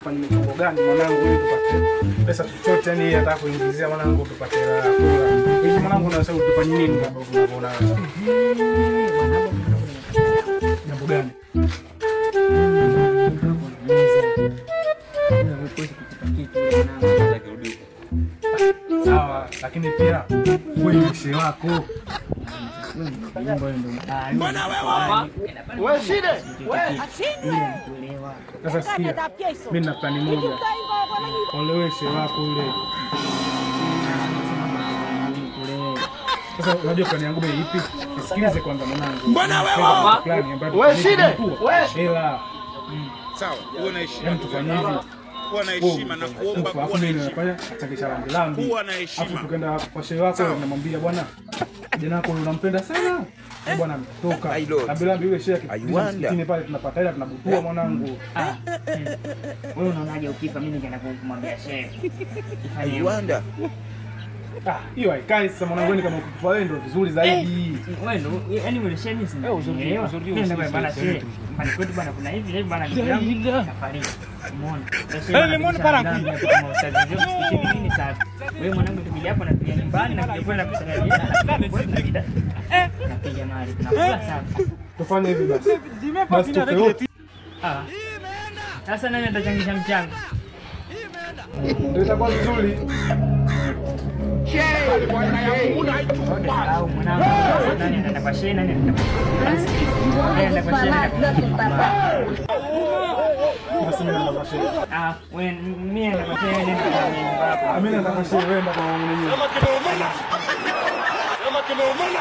Tufanye mipango gani mwanangu ili tupate pesa chochote, yani yeye anataka kuingizia mwanangu tupate hela kula. Hivi mwanangu unasema tufanye nini baba unaona? Jambo gani? Sawa, lakini pia wewe mshe wako. Mbona wewe? Wewe shide. Wewe sasa sikia. Mimi nina plani moja. Olewe shehe wako ule. Sasa unajua plani yangu ni ipi? Nisikilize kwanza mwanangu. Mbona wewe? Wewe shide. Wewe hela. Sawa, uwe na heshima. Yaani tufanye hivi. Kuwa na heshima na kuomba kuwa na heshima. Atakisha lambi lambi. Kuwa na heshima. Afu tukaenda kwa shehe wako namwambia bwana kijana wako unampenda sana. Bwana ametoka. Lambi lambi yule shehe akipita msikitini pale tunapata hela tunabutua mwanangu. Wewe unaonaje ukifa mimi ningeenda kumwambia shehe? I wonder. Ah, hiyo haikai sasa mwanangu, ni kama ukufa wewe ndio vizuri zaidi. Wewe ndio yani wewe shehe mimi sina. Uzuri uzuri. Mimi ndio bwana shehe. Mbali kwetu bwana kuna hivi hivi bwana ndugu yangu kafariki. Umeona? Nimeona para msikitini nini sasa? Wewe mwanangu tukija hapo napiga nyumbani na kuja kwenda kusanya. Napiga mali tunakula safi. Tufanye hivi basi. Basi tufe wote. Ah. Sasa nani atachangisha mchango? Ndio itakuwa vizuri. Au mwanangu nani ataenda kwa shehe nani ataenda kwa shehe nani Basi mimi naenda kwa shehe. Ah, wewe mimi naenda kwa shehe nenda kwa nyumba. Mimi naenda kwa shehe wewe nenda kwa mwenyewe. Sema kimeumana. Sema kimeumana.